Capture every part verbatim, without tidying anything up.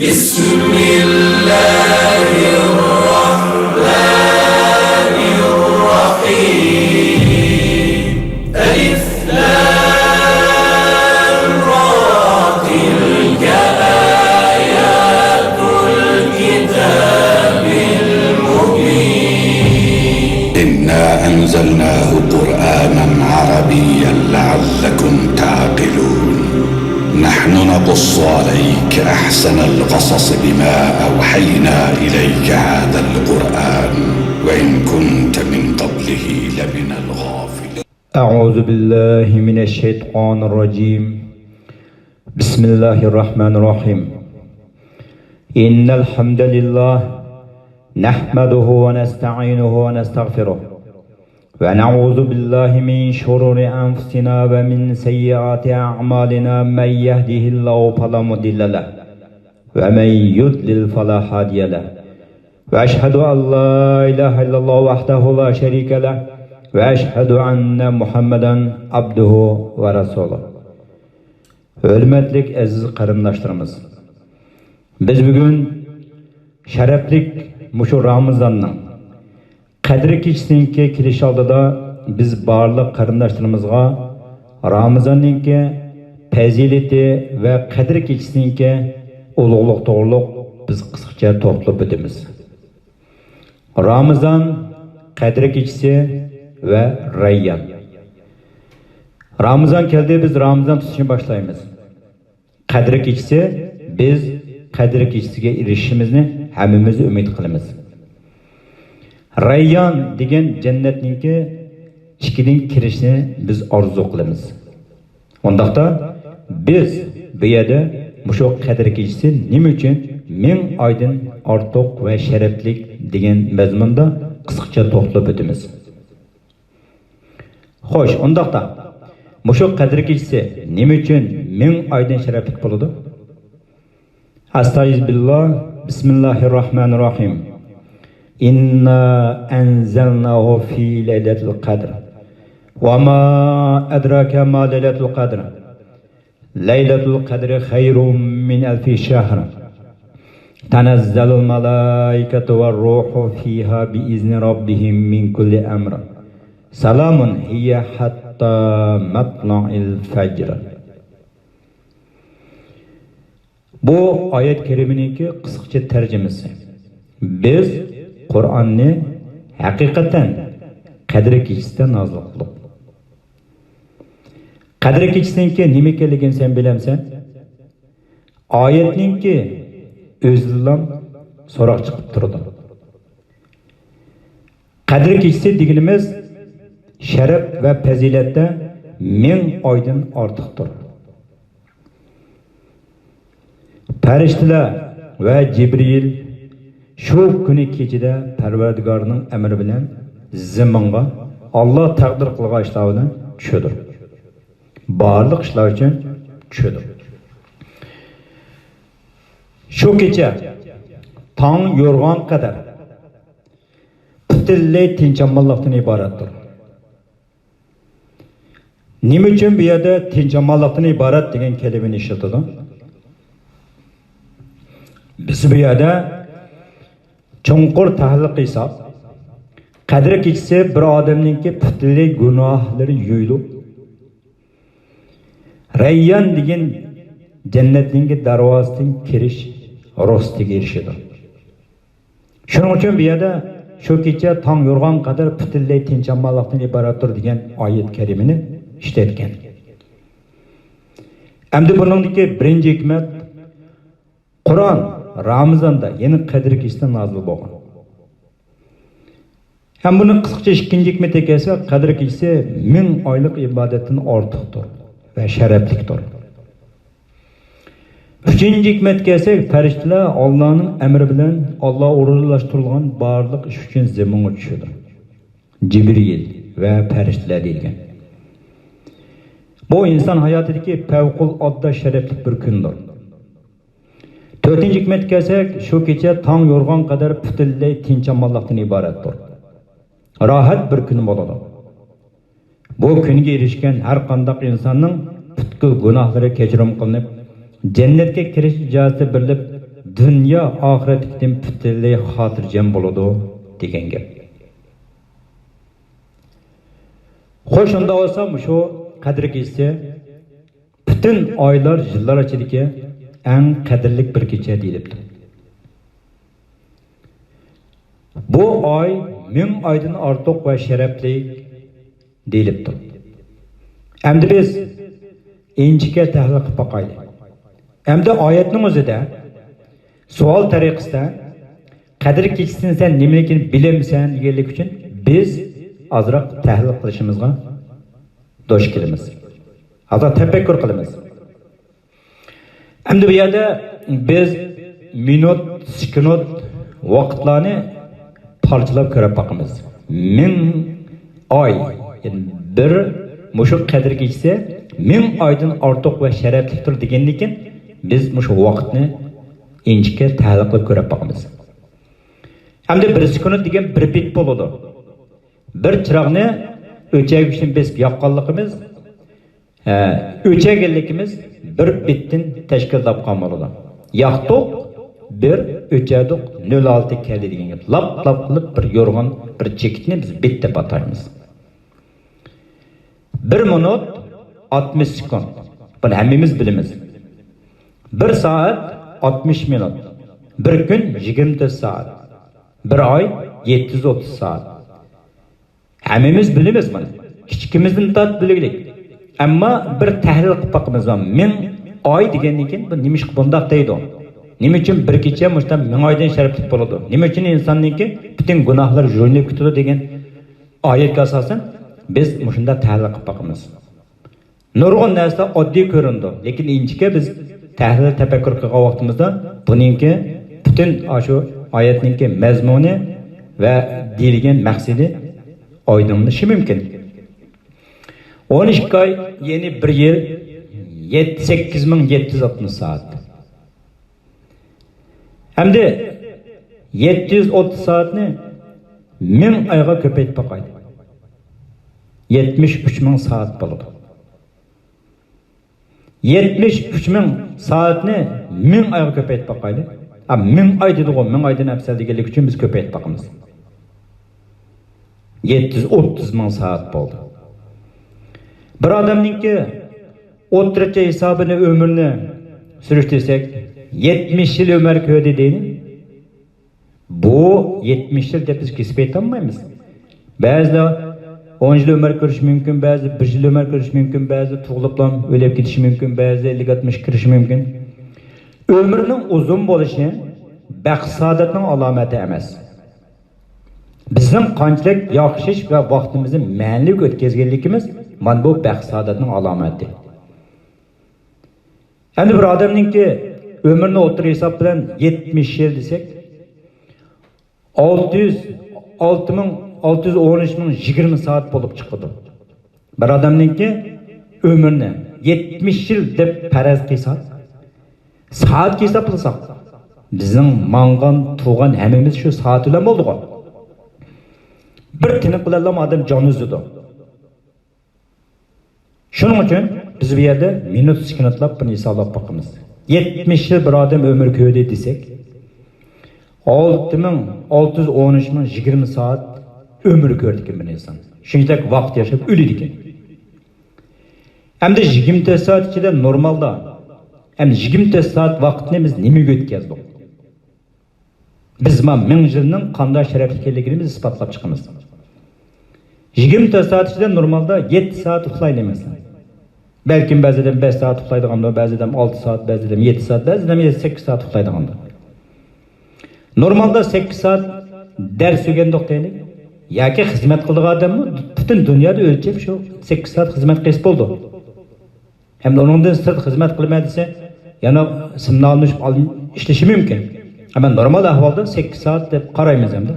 بسم الله الرحمن الرحيم. ألف لام را. تلك آيات الكتاب المبين. إنا أنزلناه قرآنا عربيا لعلكم تعقلون. نحن نقص عليك أحسن القصص بما أوحينا إليك هذا القرآن وإن كنت من قبله لمن الغافلين. أعوذ بالله من الشيطان الرجيم. بسم الله الرحمن الرحيم. إن الحمد لله نحمده ونستعينه ونستغفره ونعوذ بالله من شرور أنفسنا ومن سيئات أعمالنا. من يهده الله فلا مضل له ومن يضلل فلا هادي له. وأشهد أن لا إله إلا الله وحده لا شريك له وأشهد أن محمدا عبده ورسوله. ھۆرمەتلىك ئەزىز قېرىنداشلىرىمىز، بىز بۈگۈن شەرەپلىك مۇشۇ رامىزاننىڭ قەدىر كېچىسىنىڭكى كېلىش ئالدىدا بىز بارلىق قېرىنداشلىرىمىزغا رامىزاننىڭكى پەزىلىتى ۋە قەدىر كېچىسىنىڭكى ئۇلۇغلۇقى توغرۇلۇق بىز قىسقىچە توختىلىپ ئۆتىمىز. رامىزان، قەدىر كېچىسى ۋە رەييان. رامىزان كەلدى، بىز رامىزان تۇتۇشنى باشلايمىز. قەدىر كېچىسى، بىز قەدىر كېچىسىگە ئېرىشىشىمىزنى ھەممىمىز ئۈمىد قىلىمىز. رەييان دېگەن جەننەتنىڭكى ئىچىدىن كىرىشنى بىز ئارزۇ قىلىمىز. ئۇنداقتا بىز بۇ يەردە مۇشۇ قەدىر كېچىسى نېمە ئۈچۈن مىڭ ئايدىن ئارتۇق ۋە شەرەپلىك دېگەن مەزمۇندا قىسقىچە توختىلىپ ئۆتىمىز. خوش، ئۇنداقتا مۇشۇ قەدىر كېچىسى نېمە ئۈچۈن مىڭ ئايدىن شەرەپلىك بولىدۇ؟ ئەستەئىزۇبىللا، بىسمىللاھىرراھمانىرراھىم. إنا أنزلناه في ليلة القدر وما أدراك ما ليلة القدر. ليلة القدر خير من ألف شهر. تنزل الملائكة والروح فيها بإذن ربهم من كل أمر. سلام هي حتى مطلع الفجر. بۇ ئايەت كەرىمىنىڭكى قىسقىچە تەرجىمىسى. بىز قۇرئاننى ھەقىقەتەن قەدىر كېچىسىدە نازىل قىلدۇق. قەدىر كېچىسىنىڭكى نېمە ئىكەنلىكىنى سەن بىلەمسەن؟ ئايەتنىڭكى ئۆزىدىنلا سوراق چىقىپ تۇرىدۇ. قەدىر كېچىسى دېگىنىمىز شەرەپ ۋە پەزىلەتتە مىڭ ئايدىن ئارتۇقتۇر. پەرىشتىلەر ۋە جىبرىئىل شۇ كۈنى كېچىدە پەرۋەردىگارنىڭ ئەمرى بىلەن زېمىنغا ئاللا تەقدىر قىلغان ئىشلار بىلەن چۈشىدۇ. بارلىق ئىشلار ئۈچۈن چۈشىدۇ. شۇ كېچە تاڭ يورۇغان قەدەر پۈتۈنلەي تىنچ-ئامانلىقتىن ئىبارەتتۇر. نېمە ئۈچۈن بۇ يەردە تىنچ-ئامانلىقتىن ئىبارەت دېگەن كەلىمىنى ئىشلىتىدۇ؟ بىز بۇ يەردە چوڭقۇر تەھلىل قىلساق، قەدىر كېچىسى بىر ئادەمنىڭكى پۈتۈنلەي گۇناھلىرى يۇيۇلۇپ، رەييان دېگەن جەننەتنىڭكى دەرۋازىسىدىن كىرىش رۇخسىتىگە ئېرىشىدۇ. شۇنىڭ ئۈچۈن بۇ يەردە شۇ كېچە تاڭ يورۇغان قەدەر پۈتۈنلەي تىنچ-ئامانلىقتىن ئىبارەتتۇر دېگەن ئايەت كەرىمىنى ئىشلەتكەن. ئەمدى بۇنىڭدىكى بىرىنچى ھېكمەت، قۇرئان رامىزاندا، يەنى قەدىر كېچىسىدە نازىل بولغان. ھەم بۇنىڭ قىسقىچە ئىككىنچى ھېكمىتىگە كەلسەك، قەدىر كېچىسى مىڭ ئايلىق ئىبادەتتىن ئارتۇقتۇر ۋە شەرەپلىكتۇر. ئۈچىنچى ھېكمەتكە كەلسەك، پەرىشتىلەر ئاللانىڭ ئەمرى بىلەن ئاللا ئورۇنلاشتۇرۇلغان بارلىق ئىش ئۈچۈن زېمىنغا چۈشىدۇ. جىبرىئىل ۋە پەرىشتىلەر دېيىلگەن. بۇ ئىنسان ھاياتىدىكى پەۋقۇلئاددە شەرەپلىك بىر كۈندۇر. تۆتىنچى ھېكمەتكە كەلسەك، شۇ كېچە تاڭ يورۇغان قەدەر پۈتۈنلەي تىنچ-ئامانلىقتىن ئىبارەتتۇر. راھەت بىر كۈن بولىدۇ. بۇ كۈنگە ئېرىشكەن ھەر قانداق ئىنساننىڭ پۈتكۈل گۇناھلىرى كەچۈرۈم قىلىنىپ، جەننەتكە كىرىش ئىجازىتى بېرىلىپ، دۇنيا ئاخىرەتتىكىدىن پۈتۈنلەي خاتىرجەم بولىدۇ دېگەن گەپ. خوش، ئۇنداق بولسا مۇشۇ قەدىر كېچىسى پۈتۈن ئايلار، يىللار ئىچىدىكى ئەڭ قەدىرلىك بىر كېچە دېيىلىپتۇ. بۇ ئاي مىڭ ئايدىن ئارتۇق ۋە شەرەپلىك دېيىلىپتۇ. ئەمدى بىز ئىنچىكە تەھلىل قىلىپ باقايلى. ئەمدى ئايەتنىڭ ئۆزىدە سوئال تەرىقىسىدە، «قەدىر كېچىسىنى سەن نېمىلىكىنى بىلەمسەن؟» دېگەنلىك ئۈچۈن بىز ئازراق تەھلىل قىلىشىمىزغا دۇچ كېلىمىز. ئازراق تەپەككۇر قىلىمىز. ئەمدى بۇ يەردە بىز مىنۇت، سېكۇنت، ۋاقىتلارنى پارچىلاپ كۆرۈپ باقىمىز. مىڭ ئاي، يەنى بىر مۇشۇ قەدىر كېچىسى مىڭ ئايدىن ئارتۇق ۋە شەرەپلىكتۇر دېگەندىكىن، بىز مۇشۇ ۋاقىتنى ئىنچىكە تەھلىل قىلىپ كۆرۈپ باقىمىز. ئەمدى بىر سېكۇنت دېگەن بىر بىت بولىدۇ. بىر چىراغنى ئۆچەرگۈچنى بېسىپ ياققانلىقىمىز، ئە، ئۆچەرگەنلىكىمىز بىر بىتتىن تەشكىل تاپقان بولىدۇ. ياقتۇق، بىر، ئۆچەردۇق، نۆل ھالىتىگە كەلدى دېگەن گەپ. لاپ-لاپ قىلىپ بىر يورغان، بىر چېكىتنى بىز بىت دەپ ئاتايمىز. بىر مىنۇت ئاتمىش سېكۇنت. بۇنى ھەممىمىز بىلىمىز. بىر سائەت ئاتمىش مىنۇت. بىر كۈن يىگىرمە تۆت سائەت. بىر ئاي يەتتە يۈز ئوتتۇز سائەت. ھەممىمىز بىلىمىز بۇنى. كىچىكىمىزدىن تارتىپ بىلگۈلۈك. ئەمما بىر تەھلىل قىلىپ باقىمىز. مىڭ ئاي دېگەندىن كېيىن بۇ نېمىشقا بۇنداق دەيدۇ؟ نېمە ئۈچۈن بىر كېچە مۇشۇنداق مىڭ ئايدىن شەرەپلىك بولىدۇ؟ نېمە ئۈچۈن ئىنساننىڭكى پۈتۈن گۇناھلىرى يۇيۇنۇپ كېتىدۇ دېگەن ئايەتكە ئاساسەن بىز مۇشۇنداق تەھلىل قىلىپ باقىمىز. نۇرغۇن نەرسىلەر ئاددىي كۆرۈنىدۇ، لېكىن ئىنچىكە بىز تەھلىل، تەپەككۇر قىلغان ۋاقتىمىزدا بۇنىڭكى پۈتۈن ئاشۇ ئايەتنىڭكى مەزمۇنى ۋە دېيىلگەن مەقسىتى ئايدىڭلىشى مۇمكىن. ئون ئىككى ئاي، يەنى بىر يىل، يەتتە، سەككىز مىڭ يەتتە يۈز ئاتمىش سائەت. ئەمدى يەتتە يۈز ئوتتۇز سائەتنى مىڭ ئايغا كۆپەيتىپ باقايلى. يەتمىش ئۈچ مىڭ سائەت بولىدۇ. يەتمىش ئۈچ مىڭ سائەتنى مىڭ ئايغا كۆپەيتىپ باقايلى. ھە، مىڭ ئاي دېدىغۇ، مىڭ ئايدىن ئەپسەل دېگەنلىك ئۈچۈن بىز كۆپەيتىپ باقىمىز. يەتتە يۈز ئوتتۇز مىڭ سائەت بولدى. بىر ئادەمنىڭكى ئوتتۇرىچە ھېسابىنى، ئۆمرىنى سۈرۈشتۈرسەك، يەتمىش يىل ئۆمۈر كۆردى دەيلى. بۇ يەتمىش يىل دەپ بىز كېسىپ ئېيتالمايمىز. بەزىلەر ئون يىل ئۆمۈر كۆرۈشى مۇمكىن، بەزىلەر بىر يىل ئۆمۈر كۆرۈشى مۇمكىن، بەزىلەر تۇغۇلۇپلا ئۆلۈپ كېتىشى مۇمكىن، بەزىلەر ئەللىك ئاتمىشقا كىرىشى مۇمكىن. ئۆمرىنىڭ ئۇزۇن بولۇشى بەخت-سائادەتنىڭ ئالامىتى ئەمەس. بىزنىڭ قانچىلىك ياخشى ئىش ۋە ۋاقتىمىزنى مەنىلىك ئۆتكۈزگەنلىكىمىز، مانا بۇ بەخت-سائادەتنىڭ ئالامىتى. ئەمدى بىر ئادەمنىڭكى ئۆمرىنى ئوتتۇرا ھېساب بىلەن يەتمىش يىل دېسەك، ئالتە يۈز، ئالتە مىڭ ئالتە يۈز ئون ئۈچ مىڭ يىگىرمە سائەت بولۇپ چىقىدۇ. بىر ئادەمنىڭكى ئۆمرىنى يەتمىش يىل دەپ پەرەز قىلساق، سائەتكە ھېسابلىساق، بىزنىڭ ماڭغان، تۇرغان ھەممىمىز شۇ سائەت بىلەن بولدىغۇ. بىر تىنىق بىلەنلا ئادەم جان ئۈزىدۇ. شۇنىڭ ئۈچۈن بىز بۇ يەردە مىنۇت، سېكۇنتلاپ بۇنى ھېسابلاپ باقىمىز. يەتمىش يىل بىر ئادەم ئۆمۈر كۆردى دېسەك، ئالتە مىڭ ئالتە يۈز ئون ئۈچ مىڭ يىگىرمە سائەت ئۆمۈر كۆردىكەن بىر ئىنسان. شۇنچىلىك ۋاقىت ياشاپ ئۆلىدىكەن. ئەمدى يىگىرمە تۆت سائەت ئىچىدە نورمالدا، ئەمدى يىگىرمە تۆت سائەت ۋاقىتنى بىز نېمىگە ئۆتكەزدۇق؟ بىز ما مىڭ يىلنىڭ قانداق شەرەپلىك ئىكەنلىكىنى بىز ئىسپاتلاپ چىقىمىز. يىگىرمە تۆت سائەت ئىچىدە نورمالدا يەتتە سائەت ئۇخلايلى مەسىلەن. بەلكىم بەزى ئادەم بەش سائەت ئۇخلايدىغاندۇ، بەزى ئادەم ئالتە سائەت، بەزى ئادەم يەتتە سائەت، بەزى ئادەم سەككىز سائەت ئۇخلايدىغاندۇ. نورمالدا سەككىز سائەت دەرس ئۆگەندۇق دەيلى. ياكى خىزمەت قىلىدىغان ئادەممۇ پۈتۈن دۇنيادا ئۆلچەپ شۇ سەككىز سائەت خىزمەت قىلسا بولىدۇ. ھەمدە ئۇنىڭدىن سىرت خىزمەت قىلىمەن دېسە، يەنە سىمنالنى ئىشلىشى مۇمكىن. ئەمما نورمال ئەھۋالدا سەككىز سائەت دەپ قارايمىز ئەمدى.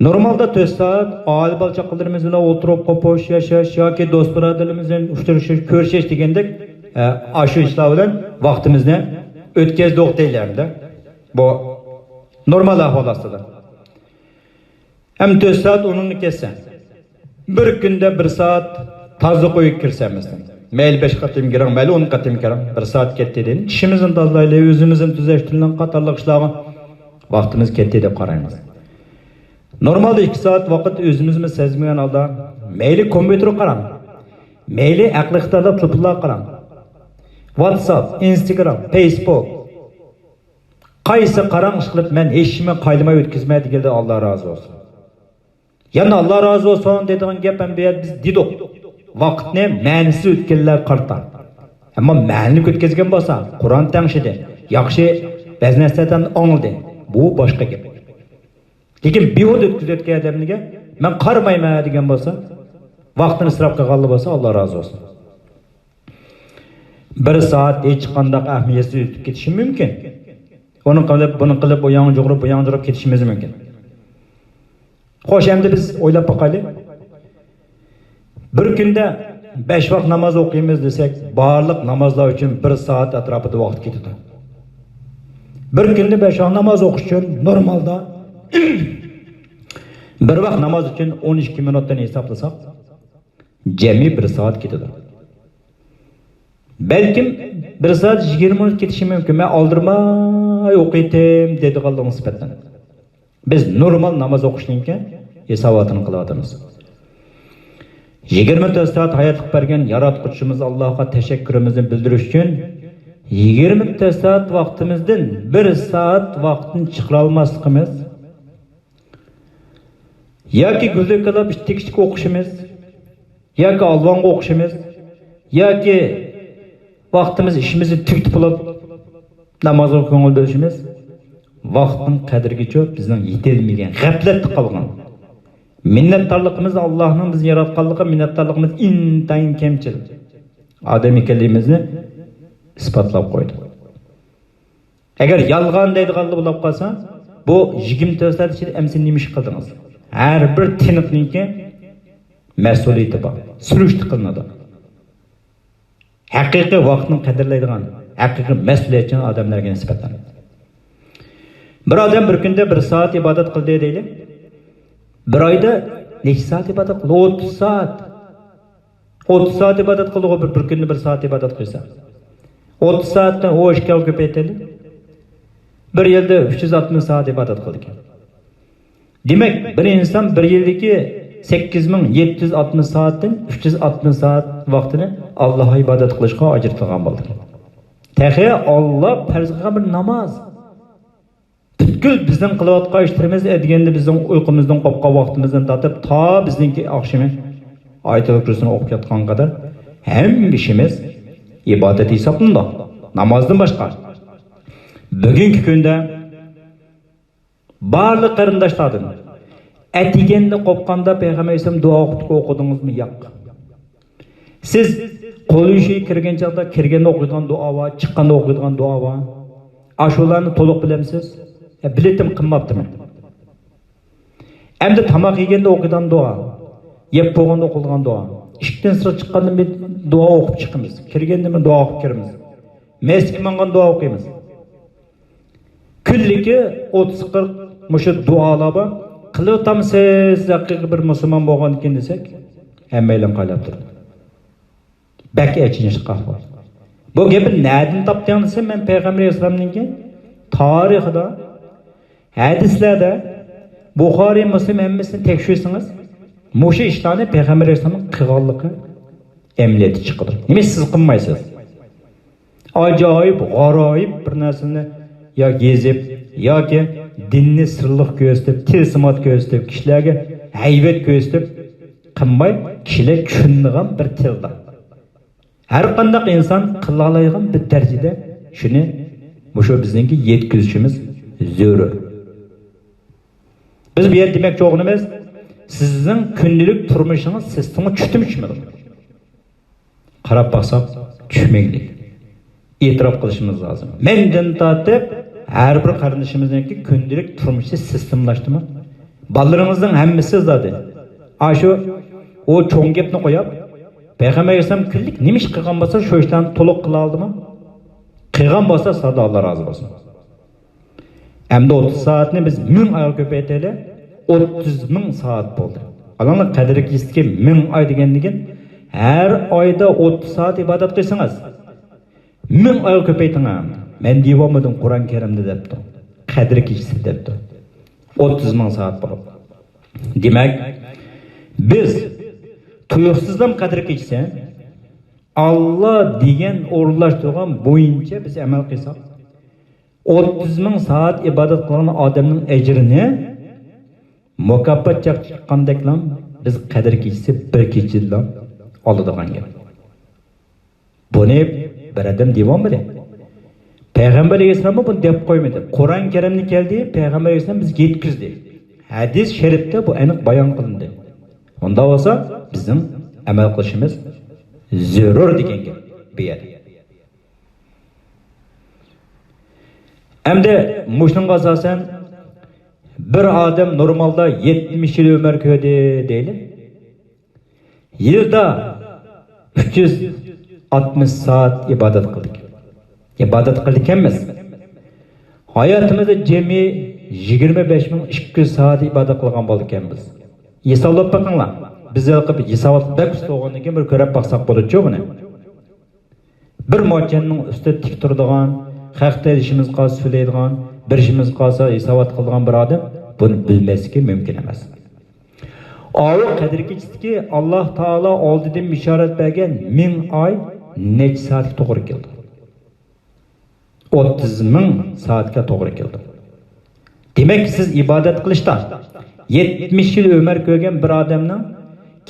نورمالدا تۆت سائەت ئائىلە بالا-چاقىلىرىمىز بىلەن ئولتۇرۇپ قوپۇش ياشاش ياكى دوست-بۇرادەرلىرىمىز بىلەن ئۇچرىشىش، كۆرۈشۈش دېگەندەك، ئە، ئاشۇ ئىشلار بىلەن ۋاقتىمىزنى ئۆتكەزدۇق دەيلى ئەمدى. بۇ نورمال ئەھۋال ئاستىدا. ھەم تۆت سائەت ئۇنىڭغا كەتسە، بىر كۈندە بىر سائەت تازىلىق ئۆيىگە كىرسە مەسىلەن، مەيلى بەش قېتىم كىرىڭ، مەيلى ئون قېتىم كىرىڭ، بىر سائەت كەتتى دېدىڭ. چىشىمىزنى تازىلايلى، ئۆزىمىزنى تۈزەشتۈرۈلۈڭ قاتارلىق ئىشلارغا ۋاقتىمىز كەتتى دەپ قارايمىز. نورمالدا ئىككى سائەت ۋاقىت ئۆزىمىزمۇ سەزمىگەن ھالدا مەيلى كومپيۇتېرغا قاراڭ، مەيلى ئەقلىي ئىقتىدارلىق تېلېفونلارغا قاراڭ، ۋاتساپ، ئىنستاگرام، فېيسبۇك، قايسى قاراڭ ئىشقىلىپ مەن ھېچنېمە قايلىماي ئۆتكۈزمە دېگەندە ئاللا رازى بولسۇن. يەنە ئاللا رازى بولسۇن دەيدىغان گەپ ھەم بۇ يەردە بىز دېدۇق. ۋاقىتنى مەنىسىز ئۆتكەنلەر قارىتا. ئەمما مەنىلىك ئۆتكۈزگەن بولسا، قۇرئان تەڭشىدى، ياخشى بەزى نەرسىلەردىن ئاڭلىدى. بۇ باشقا گەپ. لېكىن بىھۇدە ئۆتكۈزۈۋەتكەن ئادەمگە مەن قارىمايمەن دېگەن بولسا، ۋاقتىنى ئىسراپ قىلغانلار بولسا، ئاللا رازى بولسۇن. بىر سائەت ھېچقانداق ئەھمىيەتسىز ئۆتۈپ كېتىشى مۇمكىن. ئۇنى قىلىپ، بۇنى قىلىپ، ئۇ ياڭجۇغۇرۇپ، بۇ ياڭجۇغۇرۇپ كېتىشىمىز مۇمكىن. خوش، ئەمدى بىز ئويلاپ باقايلى. بىر كۈندە بەش ۋاق ناماز ئوقۇيمىز دېسەك، بارلىق نامازلار ئۈچۈن بىر سائەت ئەتراپىدا ۋاقىت كېتىدۇ. بىر كۈندە بەش ۋاق ناماز ئوقۇش ئۈچۈن نورمالدا بىر ۋاق ناماز ئۈچۈن ئون ئىككى مىنۇتتىن ھېسابلىساق، جەمئىي بىر سائەت كېتىدۇ. بەلكىم بىر سائەت يىگىرمە مىنۇت كېتىشى مۇمكىن. مەن ئالدىرىماي ئوقۇيتتىم دەيدىغانلىقىغا نىسبەتەن، بىز نورمال ناماز ئوقۇشنىڭكى ھېساباتىنى قىلىۋاتىمىز. يىگىرمە تۆت سائەت ھاياتلىق بەرگەن ياراتقۇچىمىز ئاللاغا تەشەككۈرىمىزنى بىلدۈرۈش ئۈچۈن، يىگىرمە تۆت سائەت ۋاقتىمىزدىن بىر سائەت ۋاقتىنى چىقىرالماسلىقىمىز، ياكى گۈلدەك كالاپ ئىتتىك-ئىتتىك ئوقۇشىمىز، ياكى ئالۋاڭغا ئوقۇشىمىز، ياكى ۋاقتىمىز، ئىشىمىزنى تۈگىتىپ بولۇپ، نامازغا كۆڭۈل بۆلۈشىمىز ۋاقىتنىڭ قەدرىگىچۇ بىزنىڭ يېتەلمىگەن، غەپلەتتە قالغان. مىننەتدارلىقىمىز، ئاللاھنىڭ بىزنى ياراتقانلىقى، مىننەتدارلىقىمىز ئىنتايىن كەمچىل. ئادەم ئىكەنلىكىمىزنى ئىسپاتلاپ قويدى. ئەگەر يالغان دەيدىغانلا بولۇپ قالسا، بۇ يىگىرمە تۆت سائەت ئىچىدە ئەمىسە نېمە ئىش قىلدىڭىز؟ ھەر بىر تىنىقنىڭكى مەسئۇلىيىتى بار، سۈرۈشتە قىلىنىدۇ. ھەقىقىي ۋاقىتنى قەدىرلەيدىغان، ھەقىقىي مەسئۇلىيەتچان ئادەملەرگە نىسبەتەن. بىر ئادەم بىر كۈندە بىر سائەت ئىبادەت قىلدى دەيلى. بىر ئايدا نەچچە سائەت ئىبادەت قىلدى؟ ئوتتۇز سائەت. ئوتتۇز سائەت ئىبادەت قىلدىغۇ، بىر، بىر كۈندە بىر سائەت ئىبادەت قىلسا. ئوتتۇز سائەتتىن ئون ئىككىگە كۆپەيتەيلى. بىر يىلدا ئۈچ يۈز ئاتمىش سائەت ئىبادەت قىلىدىكەن. دېمەك، بىر ئىنسان بىر يىلدىكى سەككىز مىڭ يەتتە يۈز ئاتمىش سائەتتىن ئۈچ يۈز ئاتمىش سائەت ۋاقتىنى ئاللاھقا ئىبادەت قىلىشقا ئاجرىتىدىغان بولدى. تېخى ئاللا پەرز قىلغان بىر ناماز. پۈتكۈل بىزنىڭ قىلىۋاتقان ئىشلىرىمىز، ئەتىگەندە بىزنىڭ ئۇيقۇمىزدىن قوپقان ۋاقتىمىزدىن تارتىپ، تا بىزنىڭكى ئاخشىمى ئايەتۇل كۇرسىنى ئوقۇپ ياتقانغا قەدەر ھەممە ئىشىمىز ئىبادەت ھېسابلىنىدۇ. نامازدىن باشقا. بۈگۈنكى كۈندە بارلىق قېرىنداشلاردىن ئەتىگەندە قوپقاندا پەيغەمبەر ئەلەيھىسسالام دۇئا ئوقۇتۇپ ئوقۇدىڭىزمۇ؟ ياق. سىز قول يۇيۇشقا كىرگەن چاغدا كىرگەندە ئوقۇيدىغان دۇئا بار، چىققاندا ئوقۇيدىغان دۇئا بار. ئاشۇلارنى تولۇق بىلەمسىز؟ يا، بىلىتتىم، قىلماپتىمەن. ئەمدى تاماق يېگەندە ئوقۇيدىغان دۇئا، يەپ بولغاندا ئوقۇيدىغان دۇئا، ئىشىكتىن سىرت چىققاندىن بىر دۇئا ئوقۇپ چىقىمىز، كىرگەندىمۇ دۇئا ئوقۇپ كىرىمىز، مەسچىتكە ماڭغان دۇئا ئوقۇيمىز. كۈنلۈكى ئوتتۇز قىرىق مۇشۇ دۇئالار بار. قىلىۋاتامسىز ھەقىقىي بىر مۇسۇلمان بولغاندىكىن دېسەك، ھەممەيلەن قايلاپ تۇرىدۇ. بەك ئېچىنىشلىق ئەھۋال. بۇ گەپنى نەدىن تاپتىڭ دېسەم، مەن پەيغەمبەر ئەلەيھىسسالامنىڭكى تارىخىدا، ھەدىسلەردە، بۇخارىي، مۇسلىم ھەممىسىنى تەكشۈرسىڭىز، مۇشۇ ئىشلارنى پەيغەمبەر ئەلەيھىسسالامنىڭ قىلغانلىقى ئەمەلىيەتتە چىقىدۇ. نېمە سىز قىلمايسىز؟ ئاجايىپ، غارايىپ بىر نەرسىنى ياكى يېزىپ، ياكى دىننى سىرلىق كۆرسىتىپ، تىلسىمات كۆرسىتىپ، كىشىلەرگە ھەيۋەت كۆرسىتىپ قىلماي، كىشىلەر چۈشىنىدىغان بىر تىلدا. ھەر قانداق ئىنسان قىلالايدىغان بىر دەرىجىدە شۇنى مۇشۇ بىزنىڭكى يەتكۈزۈشىمىز زۆرۈر. بىز بۇ يەردە دېمەكچى بولغىنىمىز، سىزنىڭ كۈندىلىك تۇرمۇشىڭىز سىستېما چۈشتىمۇ چۈشمىدىمۇ؟ قاراپ باقساق، چۈشمىگەنلىك. ئېتىراپ قىلىشىمىز لازىم. مەندىن تارتىپ ھەر بىر قېرىندىشىمىزنىڭكى كۈندىلىك تۇرمۇشى سىستېمىلاشتىمۇ؟ بالىلىرىڭىزنىڭ ھەممىسى زادى ئاشۇ ئۇ چوڭ گەپنى قويۇپ، پەيغەمبەر ئەلەيھىسسالام كۈنلۈك نېمە ئىش قىلغان بولسا، شۇ ئىشلارنى تولۇق قىلالدىمۇ؟ قىلغان بولسا، سادە، ئاللا رازى بولسۇن. ئەمدى ئوتتۇز سائەتنى بىز مىڭ ئايغا كۆپەيتەيلى، ئوتتۇز مىڭ سائەت بولدى. ئالاڭلار، قەدىر كېچىسىدىكى مىڭ ئاي دېگەندىكىن، ھەر ئايدا ئوتتۇز سائەت ئىبادەت قىلسىڭىز، مىڭ ئايغا كۆپەيتىڭ ھەم. مەن دېيىۋالمىدىم قۇرئان كەرىمدە دەپتۇ. قەدىر كېچىسى دەپتۇ. ئوتتۇز مىڭ سائەت بولۇپ. دېمەك، بىز تۇيۇقسىزلام قەدىر كېچىسى ئاللا دېگەن ئورۇنلاشتۇرغان بويىچە بىز ئەمەل قىلساق، ئوتتۇز مىڭ سائەت ئىبادەت قىلغان ئادەمنىڭ ئەجرىنى مۇكاپات چاقچىققاندەكلا بىز قەدىر كېچىسى بىر كېچىدىلا ئالىدىغان گەپ. بۇنى بىر ئادەم دېيىۋالمىدى. پەيغەمبەر ئەلەيھىسسالاممۇ بۇنى دەپ قويمىدى. قۇرئان كەرىمدە كەلدى، پەيغەمبەر ئەلەيھىسسالام بىزگە يەتكۈزدى. ھەدىس شەرىپتە بۇ ئېنىق بايان قىلىندى. ئۇنداق بولسا بىزنىڭ ئەمەل قىلىشىمىز زۆرۈر دېگەن گەپ بۇ يەردە. ئەمدى مۇشۇنىڭغا ئاساسەن بىر ئادەم نورمالدا يەتمىش يىل ئۆمۈر كۆردى دەيلى. يىلدا ئۈچ يۈز ئاتمىش سائەت ئىبادەت قىلدى. ئىبادەت قىلدىكەنمىز. ھاياتىمىزدا جەمئىي يىگىرمە بەش مىڭ ئىككى يۈز سائەت ئىبادەت قىلغان بولىدىكەنمىز. ھېسابلاپ بېقىڭلار. بىز ھېلىقى بىر ھېسابات بەك ئۇستا بولغاندىن كېيىن بىر كۆرۈپ باقساق بولىدىچۇ بۇنى. بىر موچەننىڭ ئۈستىدە تىك تۇرىدىغان، خەق تېلىشىمىز قالسا سۆزلەيدىغان، بىر ئىشىمىز قالسا ھېسابات قىلىدىغان بىر ئادەم بۇنى بىلمەسلىكى مۇمكىن ئەمەس. ئاۋۇ قەدىر كېچىسىدىكى ئاللا تائالا ئالدىدىن بېشارەت بەرگەن مىڭ ئاي نەچچە سائەتكە توغرا كېلىدۇ؟ ئوتتۇز مىڭ سائەتكە توغرا كېلىدۇ. دېمەك، سىز ئىبادەت قىلىشتا يەتمىش يىل ئۆمۈر كۆرگەن بىر ئادەمنىڭ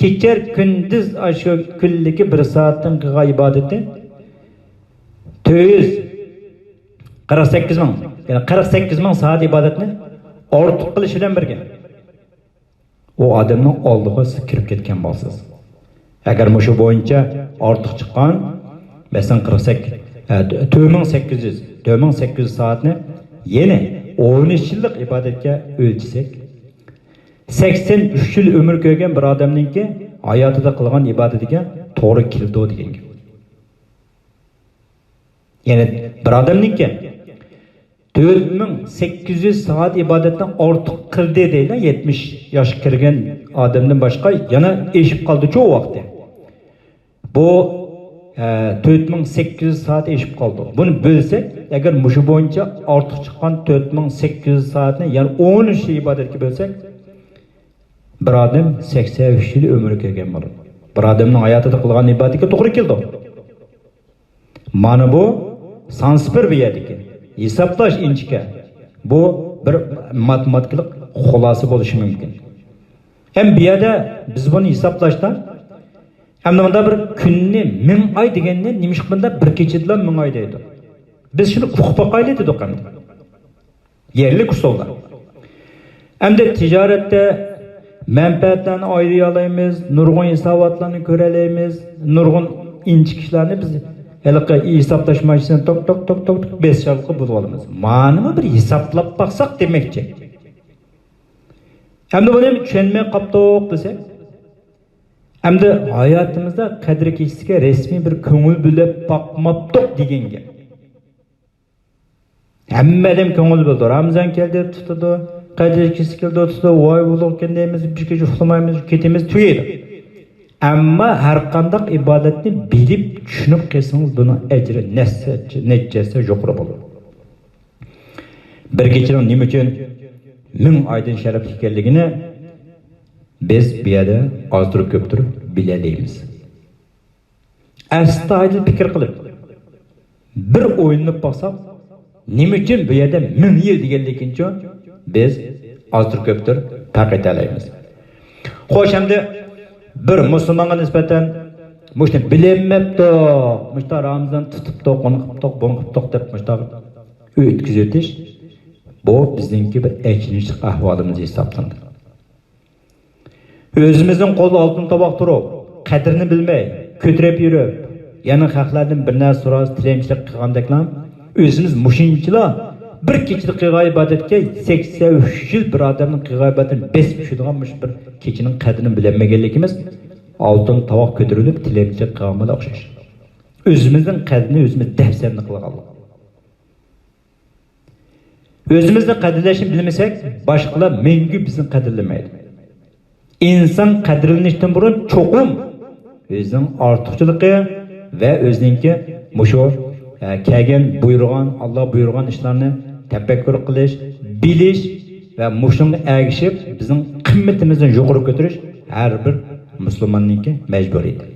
كېچە كۈندۈز ئاشۇ كۈندىكى بىر سائەتتىن قىلغان ئىبادىتى تۆت يۈز قىرىق سەككىز مىڭ، يەنى قىرىق سەككىز مىڭ سائەت ئىبادەتنى ئارتۇق قىلىش بىلەن بىرگە، ئۇ ئادەمنىڭ ئالدىغا سىز كىرىپ كەتكەن بولىسىز. ئەگەر مۇشۇ بويىچە ئارتۇق چىققان، مەسىلەن، قىرىق سەككىز، ئە، تۆت مىڭ سەككىز يۈز، تۆت مىڭ سەككىز يۈز سائەتنى يەنە ئون ئۈچ يىللىق ئىبادەتكە ئۆلچىسەك، سەكسەن ئۈچ يىل ئۆمۈر كۆرگەن بىر ئادەمنىڭكى ھاياتىدا قىلغان ئىبادىتىگە توغرا كېلىدۇ دېگەن گەپ. يەنى بىر ئادەمنىڭكى تۆت مىڭ سەككىز يۈز سائەت ئىبادەتنى ئارتۇق قىلدى دەيلى، يەتمىش ياشقا كىرگەن ئادەمدىن باشقا يەنە ئېشىپ قالدىچۇ ۋاقتى. بۇ، ئە، تۆت مىڭ سەككىز يۈز سائەت ئېشىپ قالدى. بۇنى بۆلسەك، ئەگەر مۇشۇ بويىچە ئارتۇق چىققان تۆت مىڭ سەككىز يۈز سائەتنى يەنە ئون ئۈچ ئىبادەتكە بۆلسەك، بىر ئادەم سەكسەن ئۈچ يىل ئۆمۈر كۆرگەن بولىدۇ. بىر ئادەمنىڭ ھاياتىدا قىلغان ئىبادىتىگە توغرا كېلىدۇ. مانا بۇ سانسىپىر بۇ يەردىكى. ھېسابلاش ئىنچىكە. بۇ بىر ماتېماتىكىلىق خۇلاسە بولۇشى مۇمكىن. ھەم بۇ يەردە بىز بۇنى ھېسابلاشتا، ئەمدى مۇندا بىر كۈننى مىڭ ئاي دېگەننى نېمىشقا مۇندا بىر كېچىدىلا مىڭ ئاي دەيدۇ؟ بىز شۇنى ئۇقۇپ باقايلى دېدۇق ئەمدى. يەرلىك ئۇسۇلدا. ئەمدى تىجارەتتە مەنپەئەتلەرنى ئايرىيالايمىز، نۇرغۇن ھېساباتلارنى كۆرەلەيمىز، نۇرغۇن ئىنچىكە ئىشلارنى بىز ھېلىقى ھېسابلاش ماشىنىسىنى توك، توك، توك، توك، توك بېسىشالىققا بولۇۋالىمىز. مانىمۇ بىر ھېسابلاپ باقساق دېمەكچى. ئەمدى بۇنى چۈشەنمەي قاپتۇق دېسەك، ئەمدى ھاياتىمىزدا قەدىر كېچىسىگە رەسمىي بىر كۆڭۈل بۆلۈپ باقماپتۇق دېگەن گەپ. ھەممە ئادەم كۆڭۈل بۆلىدۇ. رامىزان كەلدى، تۇتىدۇ. قەدىر كېچىسى كەلدى، تۇتىدۇ. ۋاي، بولىدىكەن دەيمىز، بىر كېچە ئۇخلىمايمىز، كېتىمىز، تۈگەيدۇ. ئەمما ھەر قانداق ئىبادەتنى بىلىپ، چۈشىنىپ قىلسىڭىز، بۇنىڭ ئەجرى نەچچە، نەچچە ھەسسە يۇقىرى بولىدۇ. بىر كېچىنىڭ نېمە ئۈچۈن مىڭ ئايدىن شەرەپلىك ئىكەنلىكىنى بىز بۇ يەردە ئازدۇر كۆپتۇر بىلەلەيمىز. ئەستايىدىل پىكىر قىلىپ، بىر ئويلىنىپ باقساق، نېمە ئۈچۈن بۇ يەردە مىڭ يىل دېگەنلىكىنچۇ بىز ئازدۇر كۆپتۇر پەرق ئېتەلەيمىز. خوش، ئەمدى بىر مۇسۇلمانغا نىسبەتەن مۇشۇنى بىلەلمەپتۇق، مۇشتا رامىزان تۇتۇپتۇق، ئۇنى قىپتۇق، بۇنى قىپتۇق دەپ مۇشتا ئۆتكۈزۈۋېتىش، بۇ بىزنىڭكى بىر ئېچىنىشلىق ئەھۋالىمىز ھېسابلىنىدۇ. ئۆزىمىزنىڭ قولىدا ئالتۇن تاۋاق تۇرۇپ، قەدرىنى بىلمەي، كۆتۈرۈپ يۈرۈپ، يەنە خەقلەردىن بىر نەرسە سورىسا تىلەمچىلىك قىلغاندەكلا، ئۆزىمىز مۇشۇنچىلا بىر كېچىدە قىلغان ئىبادەتكە، سەكسەن ئۈچ يىل بىر ئادەمنىڭ قىلغان ئىبادىتىنى بېسىپ چۈشىدىغان مۇشۇ بىر كېچىنىڭ قەدرىنى بىلەلمىگەنلىكىمىز ئالتۇن تاۋاق كۆتۈرۈلۈپ تىلەمچىلىك قىلغان بىلەن ئوخشاش. ئۆزىمىزنىڭ قەدرىنى ئۆزىمىز دەپسەندە قىلغانلىق. ئۆزىمىزنى قەدىرلەشنى بىلمىسەك، باشقىلار مەڭگۈ بىزنى قەدىرلىمەيدۇ. ئىنسان قەدىرلىنىشتىن بۇرۇن چوقۇم ئۆزىنىڭ ئارتۇقچىلىقى ۋە ئۆزىنىڭكى مۇشۇ، ئە، كەلگەن بۇيرۇغان، ئاللا بۇيرۇغان ئىشلارنى تەپەككۇر قىلىش، بىلىش ۋە مۇشۇنىڭغا ئەگىشىپ بىزنىڭ قىممىتىمىزنى يۇقىرى كۆتۈرۈش ھەر بىر مۇسۇلماننىڭكى مەجبۇرىيىتى.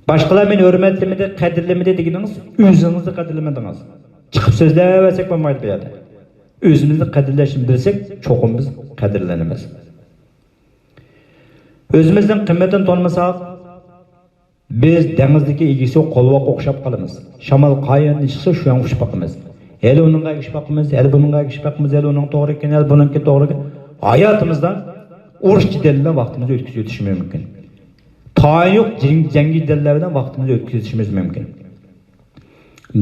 باشقىلار مېنى ھۆرمەتلىمىدى، قەدىرلىمىدى دېگىنىڭىز ئۆزىڭىزنى قەدىرلىمىدىڭىز. چىقىپ سۆزلەۋەرسەك بولمايدۇ بۇ يەردە. ئۆزىمىزنى قەدىرلەشنى بىلسەك، چوقۇم بىز قەدىرلىنىمىز. ئۆزىمىزنىڭ قىممىتىنى تونۇمىساق، بىز دېڭىزدىكى ئىگىسى قولۋاققا ئوخشاپ قالىمىز. شامال قايەردىن چىقسا، شۇ يەرگە ئۇچۇپ باقىمىز. ھېلى ئۇنىڭغا ئەگىشىپ باقىمىز، ھېلى بۇنىڭغا ئەگىشىپ باقىمىز، ھېلى ئۇنىڭ توغرا ئىكەن، ھېلى بۇنىڭكى توغرا ئىكەن. ھاياتىمىزدا ئۇرۇش جېدەل بىلەن ۋاقتىمىزنى ئۆتكۈزۈۋېتىشىمىز مۇمكىن. تايىنى يوق جەڭ-، جەڭگى جېدەللەر بىلەن ۋاقتىمىزنى ئۆتكۈزۈۋېتىشىمىز مۇمكىن.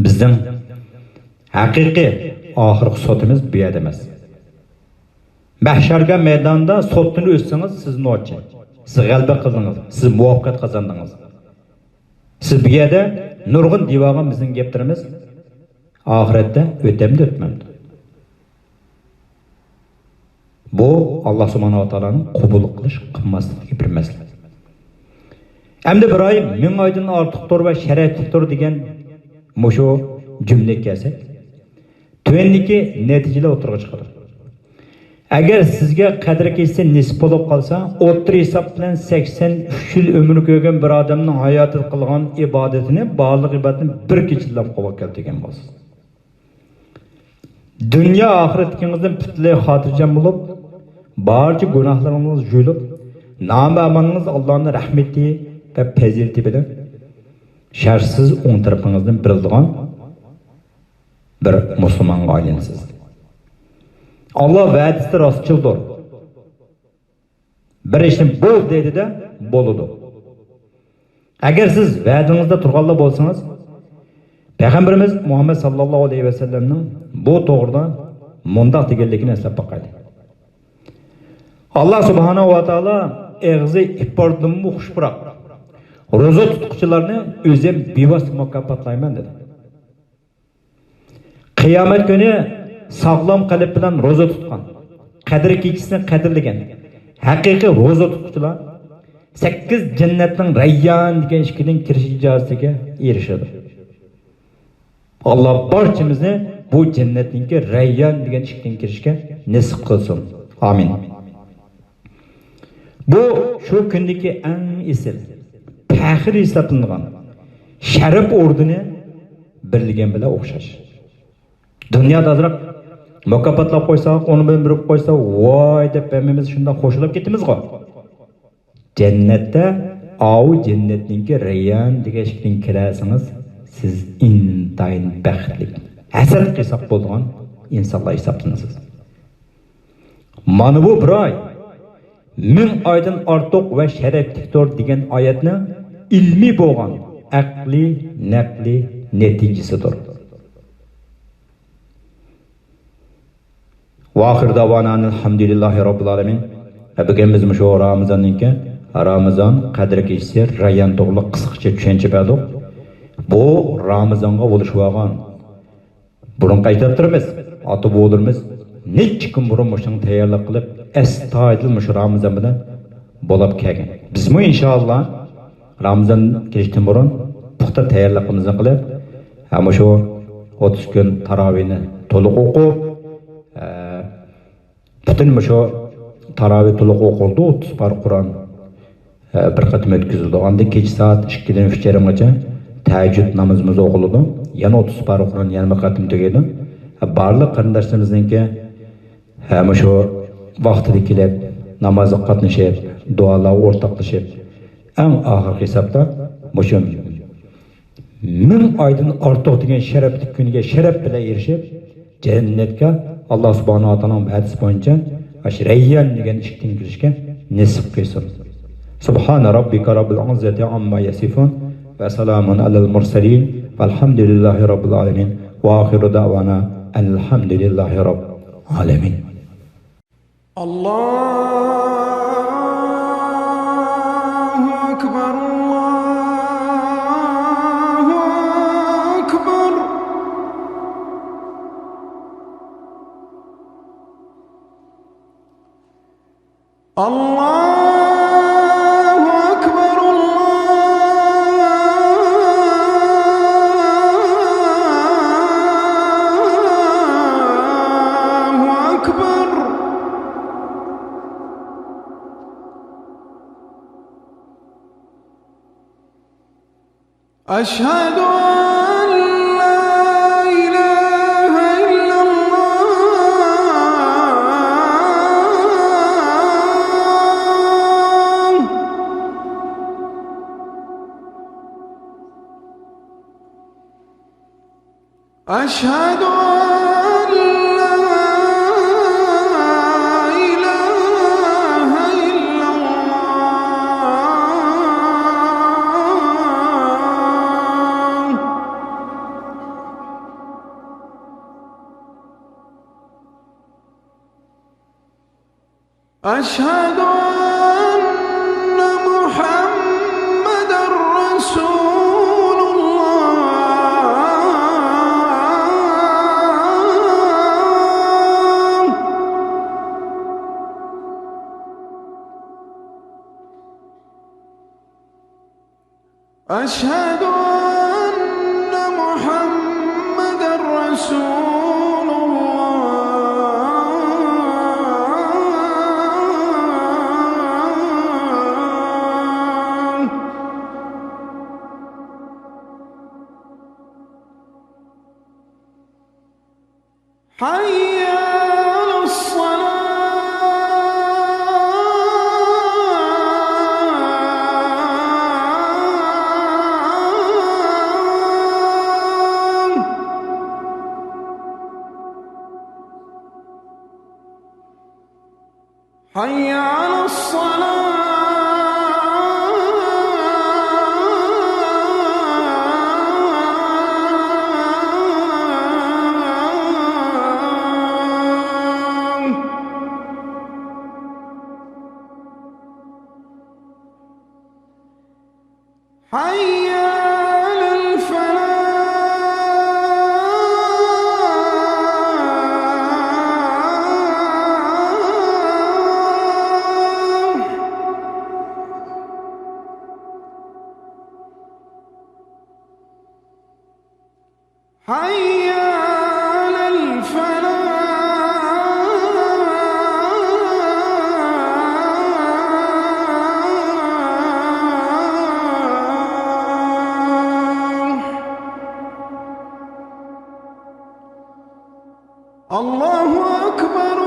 بىزنىڭ ھەقىقىي ئاخىرقى سوتىمىز بۇ يەردە ئەمەس. مەھشەرگە مەيدانىدا سوتتىن ئۆتسىڭىز، سىز نوچى. سىز غەلىبە قىلدىڭىز، سىز مۇۋەپپەقىيەت قازاندىڭىز. سىز بۇ يەردە نۇرغۇن دېۋالغا بىزنىڭ گەپلىرىمىز ئاخىرەتتە ئۆتەمدۇ، ئۆتمەمدۇ؟ بۇ ئاللا سۇبھانەھۇ ۋە تائالانىڭ قوبۇل قىلىش قىلماسلىقىدىكى بىر مەسىلە. ئەمدى بىر ئاي مىڭ ئايدىن ئارتۇقتۇر ۋە شەرەپلىكتۇر دېگەن مۇشۇ جۈملىگە كەلسەك، تۆۋەندىكى نەتىجىلەر ئوتتۇرىغا چىقىدۇ. ئەگەر سىزگە قەدىر كېچىسى نېسىپ بولۇپ قالسا، ئوتتۇرا ھېساب بىلەن سەكسەن ئۈچ يىل ئۆمۈر كۆرگەن بىر ئادەمنىڭ ھاياتىدا قىلغان ئىبادىتىنى، بارلىق ئىبادىتىنى بىر كېچىدىلا قوبۇل كەلتۈرگەن بولسا. دۇنيا ئاخىرەتلىكىڭىزدىن پۈتۈنلەي خاتىرجەم بولۇپ، بارچە گۇناھلىرىڭىز يۇيۇلۇپ، نامە ئامالىڭىز ئاللانىڭ رەھمىتى ۋە پەزىلىتى بىلەن شەرتسىز ئوڭ تەرىپىڭىزدىن بېرىلىدىغان بىر مۇسۇلمانغا ئايلىنىسىز. ئاللا ۋەدىسى راستچىلدۇر. بىر ئىشنى بول دەيدۇ-دە، بولىدۇ. ئەگەر سىز ۋەدىڭىزدە تۇرغانلار بولسىڭىز، پەيغەمبىرىمىز مۇھەممەد ساللاللاھۇ ئەلەيھى ۋەسەللەمنىڭ بۇ توغرىدا مۇنداق دېگەنلىكىنى ئەسلەپ باقايلى. ئاللا سۇبھانەھۇ ۋە تائالا ئېغىزى ئىپارىدىنمۇ خۇش پۇراق، روزا تۇتقۇچىلارنى ئۆزۈم بىۋاسىتە مۇكاپاتلايمەن دېدى. قىيامەت كۈنى ساغلام قەلب بىلەن روزا تۇتقان، قەدىر كېچىسىنى قەدىرلىگەن ھەقىقىي روزا تۇتقۇچىلار سەككىز جەننەتنىڭ رەييان دېگەن ئىشىكىدىن كىرىش ئىجازىتىگە ئېرىشىدۇ. ئاللا بارچىمىزنى بۇ جەننەتنىڭكى رەييان دېگەن ئىشىكتىن كىرىشكە نېسىپ قىلسۇن. ئامىن. بۇ شۇ كۈندىكى ئەڭ ئېسىل، پەخىر ھېسابلىنىدىغان شەرەپ ئوردىنى بېرىلگەن بىلەن ئوخشاش. دۇنيادا ئازراق مۇكاپاتلاپ قويساق، ئۇنى بىلەن بېرىپ قويسا، ۋاي دەپ ھەممىمىز شۇنداق خوشلاپ كېتىمىزغۇ. جەننەتتە ئاۋۇ جەننەتنىڭكى رەييان دېگەن ئىشىكتىن كىرەرسىڭىز، سىز ئىنتايىن بەختلىك، ھەسەت قىلساق بولىدىغان ئىنسانلار ھېسابلىنىسىز. مانا بۇ بىر ئاي مىڭ ئايدىن ئارتۇق ۋە شەرەپلىكتۇر دېگەن ئايەتنىڭ ئىلمىي بولغان ئەقلىي، نەقلىي نەتىجىسىدۇر. ۋاخىر داۋانا ئەلھەمدۇلىللاھى رەببىل ئالەمىن. بۈگۈن بىز مۇشۇ رامىزاننىڭكى، رامىزان قەدىر كېچىسى رەييان توغرىلىق قىسقىچە چۈشەنچە بەردۇق. بۇ رامىزانغا بولۇشۇۋالغان بۇرۇنقى ئەجدادلىرىمىز، ئاتا-بوۋىلىرىمىز نەچچە كۈن بۇرۇن مۇشۇنىڭغا تەييارلىق قىلىپ، ئەستايىدىل مۇشۇ رامىزان بىلەن بولاپ كەلگەن. بىزمۇ ئىنشائاللا رامىزان كېلىشتىن بۇرۇن پۇختا تەييارلىقىمىزنى قىلىپ، ھە، مۇشۇ ئوتتۇز كۈن تاراۋىنى تولۇق ئوقۇپ، ھە، پۈتۈن مۇشۇ تاراۋى تولۇق ئوقۇلىدۇ، ئوتتۇز پارە قۇرئان، ھە، بىر قېتىم ئۆتكۈزۈلىدۇ. ئاندىن كېچە سائەت ئىككىدىن ئۈچ يېرىمغىچە تەھەججۇد نامىزىمىز ئوقۇلىدۇ. يەنە ئوتتۇز پارە قۇرئان يەنە بىر قېتىم تۈگەيدۇ. ھە، بارلىق قېرىنداشلىرىمىزنىڭكى، ھە، مۇشۇ ۋاقتىدا كېلىپ، نامازغا قاتنىشىپ، دۇئالارغا ئورتاقلىشىپ، ئەڭ ئاخىرقى ھېسابتا مۇشۇ مىڭ ئايدىن ئارتۇق دېگەن شەرەپلىك كۈنگە شەرەپ بىلەن ئېرىشىپ، جەننەتكە ئاللا سۇبھانەھۇ ۋە تائالانىڭ ۋەدىسى بويىچە ئاشۇ رەييان دېگەن ئىشىكتىن كىرىشكە نېسىپ قىلسۇن. سۇبھانە رەببىكە رەببىل ئىززەتى ئەمما يەسىفۇن ۋە سالامۇن ئەلەل مۇرسەلىن ۋەلھەمدۇلىللاھى رەببىل ئالەمىن ۋە ئاخىرۇ دەۋانا ئەنىلھەمدۇلىللاھى رەببىل ئالەمىن. الله أكبر، الله أكبر. الله أكبر، الله أشهد أن لا إله إلا الله. أشهد أن لا إله إلا الله. أشهد أن محمدا رسول الله. أشهد أن محمدا رسول الله. حي على الصلاة. حي على الصلاة. حي على الفلاح. حي على الفلاح. الله أكبر.